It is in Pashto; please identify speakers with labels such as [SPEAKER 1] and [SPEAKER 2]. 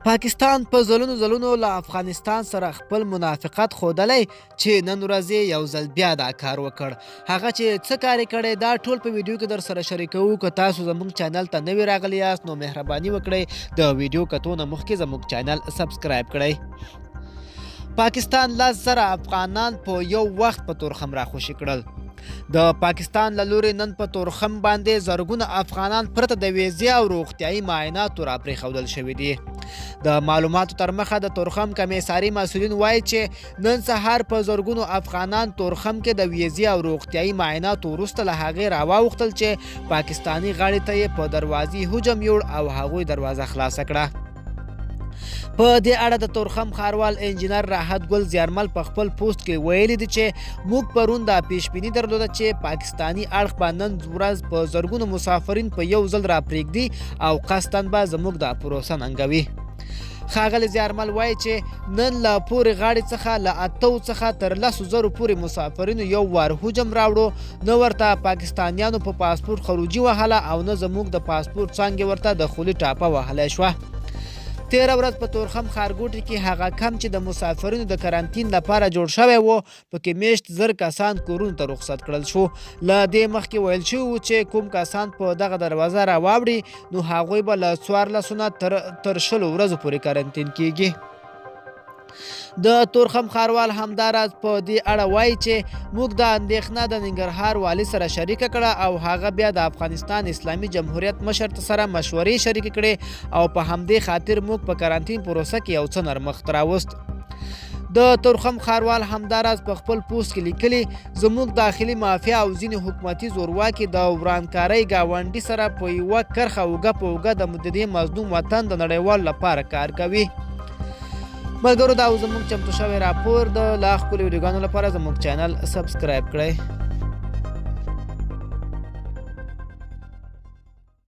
[SPEAKER 1] پاکستان په ځلونو ځلونو له افغانستان سره خپل منافقت ښودلی چې نن ورځ یې یو ځل بیا دا کار وکړ. هغه چې څه کار یې کړی دا ټول په ویډیو کې در سره شریکوو. که تاسو زموږ چینل ته نوي راغلي یاست نو مهرباني وکړئ د ویډیو کتو نه مخکې زموږ چینل سبسکرایب کړئ. پاکستان 10,000 افغانان په یو وخت په تورخم راخوشي کړل. د پاکستان له لوري نن په تورخم باندې زرګونه افغانان پرته د ویزې او روغتیایي معایناتو راپرېښودل شوي دي. د معلوماتو تر مخه د تورخم کمیساري مسؤلین وایي چې نن سهار په زرګونو افغانان تورخم کې د ویزې او روغتیایي معایناتو وروسته له هغې راواوښتل چې پاکستاني غاړې ته یې په دروازې هجوم یوړ او هغوی دروازه خلاصه کړه. په دې اړه د تورخم ښاروال انجینر راحت ګل زیارمل په خپل پوسټ کې ویلي دي چې موږ پرون دا پیشبیني درلوده چې پاکستاني اړخ به نن ورځ په زرګونو مسافرین په یو ځل را پرېږدي او قصداً به زموږ دا پروسه ننګوي. ښاغلی زیارمل وایي چې نن له پورې غاړې څخه له 8 څخه تر 10,000 پورې مسافرینو یو وار هجوم راوړو، نه ورته پاکستانیانو په پاسپورت خروجي وهله او نه زموږ د پاسپورت څانګې ورته د خولي ټاپه وهلی شوه. تېره ورځ په تورخم ښارګوټي کې هغه کمپ چې د مسافرینو د کرنتین لپاره جوړ شوی و، پکې میشت 1000 کسان کورونو ته رخصت کړل شو. له دې مخکې ویل شوي وو چې کوم کسان په دغه دروازه راواوړي نو هغوی به له 14 نه تر 20 ورځو پورې کرنتین کیږي. د تورخم ښاروال همداراز په دې اړه وایي چې موږ دا اندېښنه د ننګرهار والي سره شریکه کړه او هغه بیا د افغانستان اسلامي جمهوریت مشر ته سره مشورې شریکې کړې او په همدې خاطر موږ په کرانتین پروسه کې یو څه نرمښت راوست. د تورخم ښاروال همداراز په خپل پوسټ کې لیکلي، زموږ داخلي مافیا او ځینې حکومتي زورواکي د ورانکارۍ ګاونډي سره په یوه کرښه اوږه په اوږه د دې مظلوم وطن د نړیوالو لپاره کار کوي. ملګرو دا زموږ چمتو شوی راپور. د لا ښکلو ویډیوګانو لپاره زموږ چینل سبسکرایب کړئ.